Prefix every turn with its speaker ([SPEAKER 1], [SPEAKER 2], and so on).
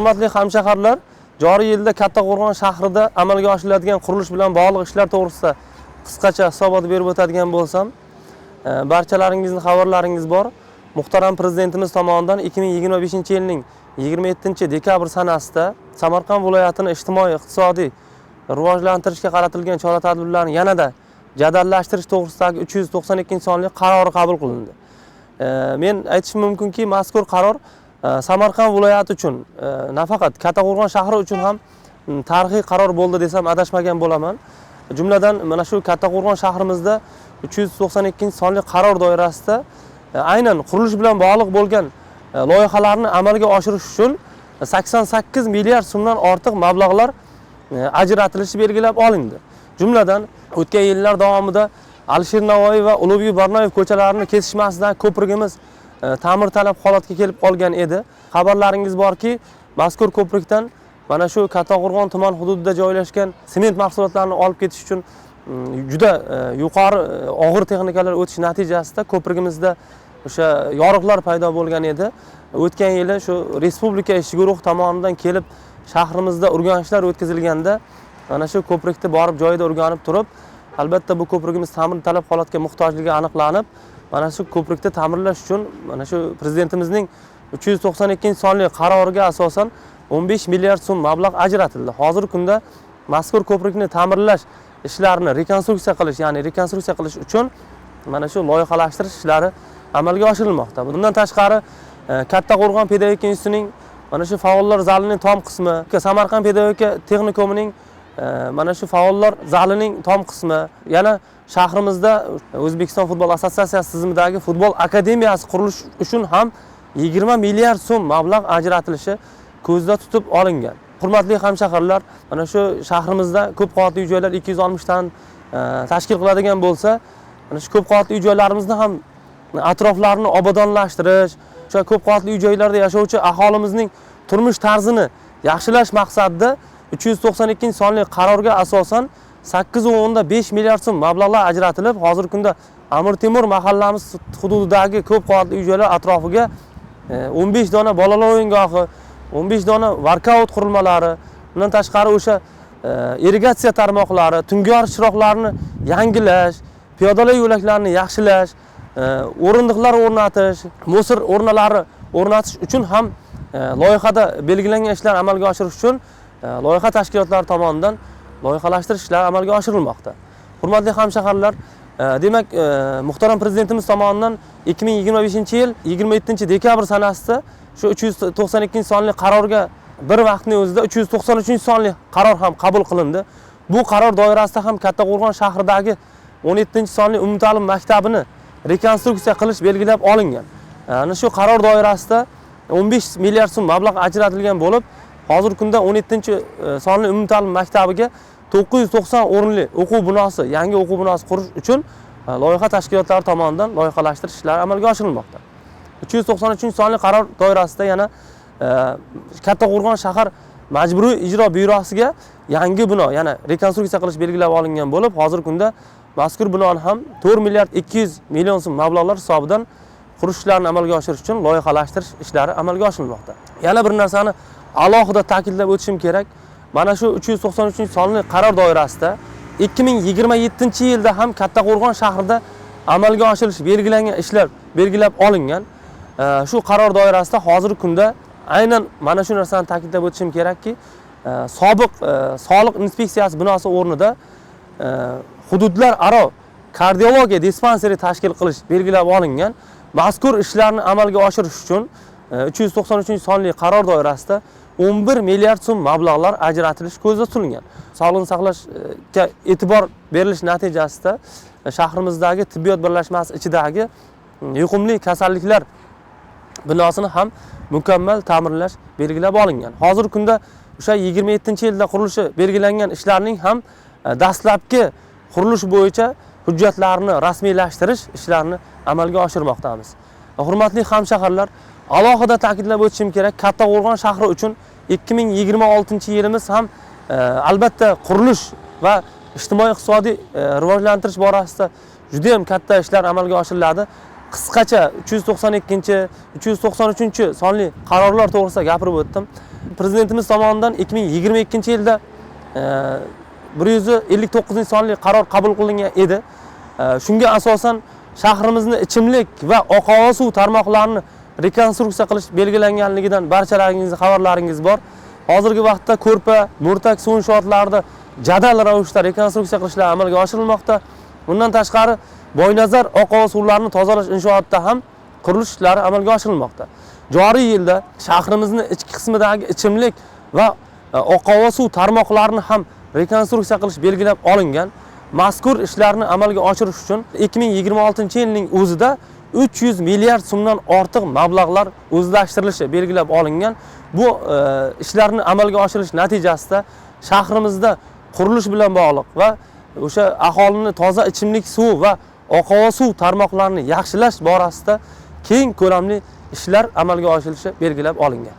[SPEAKER 1] Hurmatli hamshaharlar, joriy yilda Kattaqo'rg'on shahrida amalga oshiriladigan qurilish bilan bog'liq ishlar to'g'risida qisqacha hisobot berib o'tadigan bo'lsam, barchalaringizning xabarlaringiz bor. Muhtaram prezidentimiz tomonidan 2025-yilning 27 dekabr sanasida Samarqand viloyatini ijtimoiy iqtisodiy rivojlantirishga qaratilgan chora-tadbirlarni yanada jadallashtirish to'g'risidagi 392 sonli qarori qabul qilindi. Men aytishim mumkinki, mazkur qaror Samarqand viloyati uchun nafaqat Kattaqo'rg'on shahri uchun ham tarixiy qaror bo'ldi desam, adashmagan bo'laman. Jumladan, mana shu Kattaqo'rg'on shahrimizda 392 sonli qaror doirasida aynan qurilish bilan bog'liq bo'lgan loyihalarni amalga oshirish uchun 88 milliard so'mdan ortiq mablag'lar ajratilishi belgilab olindi. Jumladan, o'tgan yillar davomida Alisher Navoiy va Ulug'bek Barnoyev ko'chalarini kesishmasidagi ko'prigimiz ta'mirtalab holatga kelib qolgan edi. Xabarlaringiz borki, mazkur ko'prikdan mana shu Kattaqo'rg'on tuman hududida joylashgan sement mahsulotlarini olib ketish uchun juda yuqori og'ir texnikalar o'tishi natijasida ko'prigimizda o'sha yoriqlar paydo bo'lgan edi. O'tgan yili shu respublika ishchi guruhi tomonidan kelib shahrimizda o'rganishlar o'tkazilganda mana shu ko'prikni borib joyida o'rganib turib, albatta, bu ko'prigimiz ta'mirtalab holatga muhtojligi aniqlanib, mana shu ko'prikni ta'mirlash uchun mana shu prezidentimizning 392 sonli qaroriga asosan 15 milliard so'm mablag' ajratildi. Hozirgi kunda mazkur ko'prikni ta'mirlash ishlarini rekonstruksiya qilish, ya'ni rekonstruksiya qilish uchun mana shu loyihalashtirish ishlari amalga oshirilmoqda. Bundan tashqari, Kattaqo'rg'on pedagogika institutining mana shu faollar zalining tom qismi, Samarqand pedagogika texnikumining mana shu faollar zalining tom qismi, yana shahrimizda O'zbekiston futbol assotsiatsiyasi tizimidagi futbol akademiyasi qurilish uchun ham 20 milliard so'm mablag' ajratilishi ko'zda tutib olingan. Hurmatli hamshaharlar, mana shu shahrimizda ko'p qavatli uy joylar 260 tan tashkil qiladigan bo'lsa, mana shu ko'p qavatli uy joylarimizni ham atroflarini obodonlashtirish, o'sha ko'p qavatli uy joylarda yashovchi aholimizning turmush tarzini yaxshilash maqsadida 392 sonli qarorga asosan 8,5 milliard so'm mablag'lar ajratilib, hozirgi kunda Amir Temur mahallamiz hududidagi ko'p qavatli uy joylar atrofiga 15 dona bolalar o'yingohi, 15 dona workout qurilmalari, bundan tashqari o'sha irrigatsiya tarmoqlari, tungi yorish chiroqlarini yangilash, piyodalar yo'laklarini yaxshilash, o'rindiqlar o'rnatish, мусор o'rnalari o'rnatish uchun ham loyihada belgilangan ishlar amalga oshirish uchun loyiha tashkilotlari tomonidan loyihalashtirish ishlari amalga oshirilmoqda. Hurmatli hamshaharlar, demak, muhtaram prezidentimiz tomonidan 2025 yil 27 dekabr sanasida shu 392 sonli qarorga bir vaqtning o'zida 393 sonli qaror ham qabul qilindi. Bu qaror doirasida ham Kattaqo'rg'on shahridagi 17 sonli umumta'lim maktabini rekonstruksiya qilish belgilab olingan. Ana shu qaror doirasida 15 milliard so'm mablag' ajratilgan bo'lib, hozirgi kunda 17 sonli umumta'lim maktabiga 990 o'rinli o'quv binosi, yangi o'quv binosi qurish uchun loyiha tashkilotlari tomonidan loyihalashtirish ishlari amalga oshirilmoqda. 393 sonli qaror doirasida yana Kattaqo'rg'on shahar majburiy ijro byurosiga yangi bino, yana rekonstruksiya qilish belgilab olingan bo'lib, hozirgi kunda mazkur binoni ham 4 milliard 200 million so'm mablag'lar hisobidan qurish ishlarini amalga oshirish uchun loyihalashtirish ishlari amalga oshirilmoqda. Yana bir narsani alohida ta'kidlab o'tishim kerak. Mana shu 393 sonli qaror doirasida 2027 yilda ham Kattaqo'rg'on shahrida amalga oshirilishi belgilangan ishlar belgilab olingan. Shu qaror doirasida hozirgi kunda aynan mana shu narsani ta'kidlab o'tishim kerakki, sobiq soliq inspeksiyasi binosi o'rnida hududlararo kardiologiya dispanseri tashkil qilish belgilab olingan. Mazkur ishlarni amalga oshirish uchun 393 sonli qaror doirasida 11 milliard so'm mablag'lar ajratilishi ko'zda tutilgan. Sog'liqni saqlashga e'tibor berilishi natijasida shahrimizdagi tibbiyot birlashmasi ichidagi yuqumli kasalliklar binosini ham mukammal ta'mirlash belgilab olingan. Hozirgi kunda o'sha 27 yilda qurilishi belgilangan ishlarning ham dastlabki qurilish bo'yicha hujjatlarni rasmiylashtirish ishlarini amalga oshirmoqdamiz. Hurmatli hamshaharlar, alohida ta'kidlab o'tishim kerak, Kattaqo'rg'on shahri uchun 2026 yilimiz ham albatta qurilish va ijtimoiy iqtisodiy rivojlantirish borasida juda ham katta ishlar amalga oshiriladi. Qisqacha 392, 393 sonli qarorlar to'g'risida gapirib o'tdim. Prezidentimiz tomonidan 2022-yilda 159 sonli qaror qabul qilingan edi. Shunga asosan shahrimizni ichimlik va oqova suv tarmoqlarini rekonstruksiya qilish belgilanganligidan barchalaringizni xabarlaringiz bor. Hozirgi vaqtda Ko'rpa, Mo'rtak suv inshootlarida jadal ravishda rekonstruksiya qilishlar amalga oshirilmoqda. Bundan tashqari Boynazar oqova suvlarini tozalash inshootida ham qurilish ishlari amalga oshirilmoqda. Joriy yilda shahrimizni ichki qismidagi ichimlik va oqova suv tarmoqlarini ham rekonstruksiya qilish belgilab olingan. Mazkur ishlarni amalga oshirish uchun 2026-yilning o'zida 300 milliard so'mdan ortiq mablag'lar o'zlashtirilishi belgilab olingan. Bu ishlarni amalga oshirish natijasida shahrimizda qurilish bilan bog'liq va o'sha aholini toza ichimlik suvi va oqova suv tarmoqlarini yaxshilash borasida keng ko'lamli ishlar amalga oshirilishi belgilab olingan.